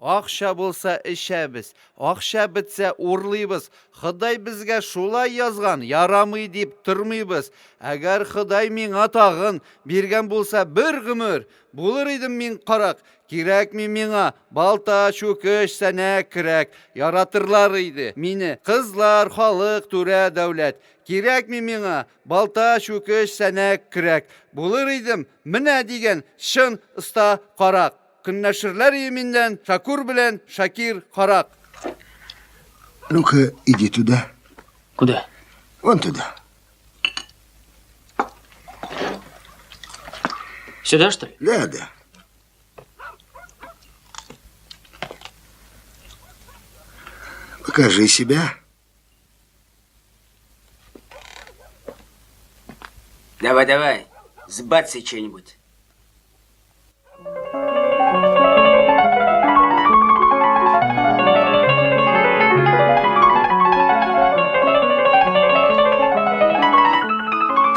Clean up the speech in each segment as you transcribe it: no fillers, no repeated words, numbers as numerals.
Акча булса эчәбез, акча бетсә урлыйбыз. Ходай безгә шулай язган, ярамый дип тормыйбыз. Әгәр Ходай миңа тагын биргән булса бер гомер, булыр идем мин карак. Кирәкми миңа балта, чүкеч, сәнәк, көрәк. Яратырлар иде мине кызлар, халык, түрә, дәүләт. Кирәкми миңа балта, чүкеч, сәнәк, көрәк. Булыр идем менә дигән чын оста карак. Көнләшерләр ие миннән Шакур белән Шакир карак. Ну-ка, иди туда. Куда? Вон туда. Сюда, что ли? Да, да. Покажи себя. Давай, давай, сбацай что-нибудь.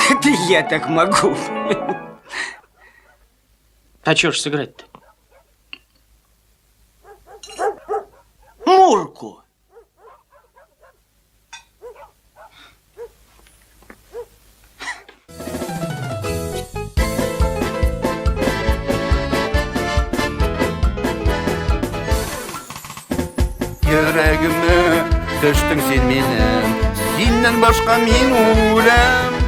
Это я так могу. А чё ж сыграть-то? Мурку! Йөрәгемә төштең син минем, синнән башка мин үләм.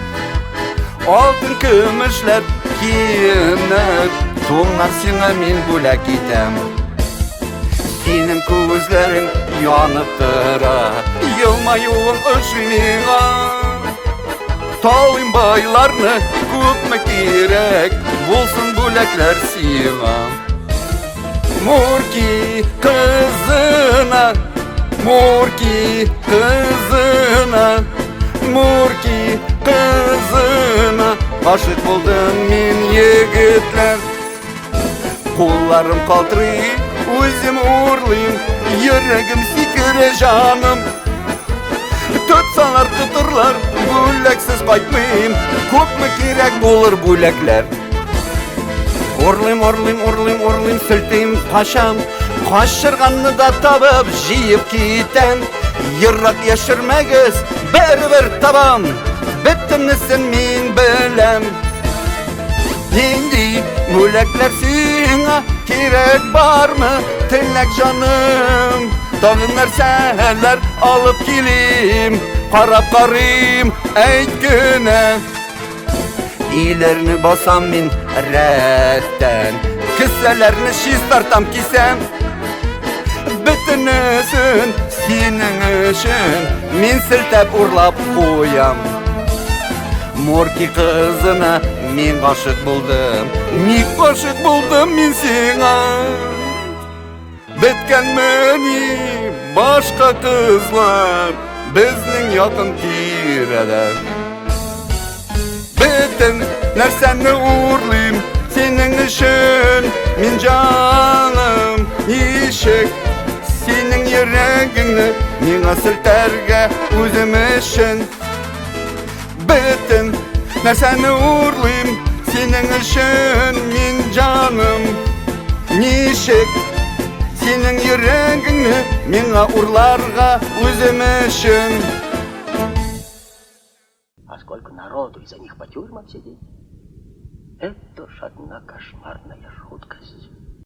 Алтын көмешләр, киемнәр, туннар сиңа мин бүләк итәм. Синең күзләрең янып тора, елмаюың ошый миңа. Талыйм байларны, күпме кирәк, булсын бүләкләр сиңа. Мурки кызына, Мурки кызына, Мурки кызына Гашыйк булдым мин егетләр. Кулларым калтырый, үзем урлыйм, йөрәгем сикерә җаным. Тотсалар тотырлар, бүләксез кайтмыйм, күпме кирәк булыр бүләкләр. Урлыйм, урлыйм, урлыйм, урлыйм, селтим, качам. Качырганны да табып, җыеп китәм. Ерак яшермәгез, барыбер табам. Бөтенесен мин беләм. Нинди бүләкләр сиңа кирәк бармы? Теләк җаным, тагын нәрсәләр алып килим? Карап карыйм, әйт кенә. Өйләрне басам мин рәттән, кесәләрне чистартам кисәм. Бөтенесен синең өчен мин селтәп урлап куям. Морки кызына мин гашык булдым. Ник гашык булдым мин сиңа? Беткәнмени башка кызлар безнең якын тирәдә? Бөтен нәрсәне урлыйм синең өчен, мин җаным, ничек синең йөрәгеңне миңа селтәргә үзем өчен? Бөтен нәрсәне урлыйм синең өчен, мин җаным. Ничек синең йөрәгеңне миңа урларга үзем өчен? А сколько народу из-за них по тюрьмам сидит. Это ж одна кошмарная жуть.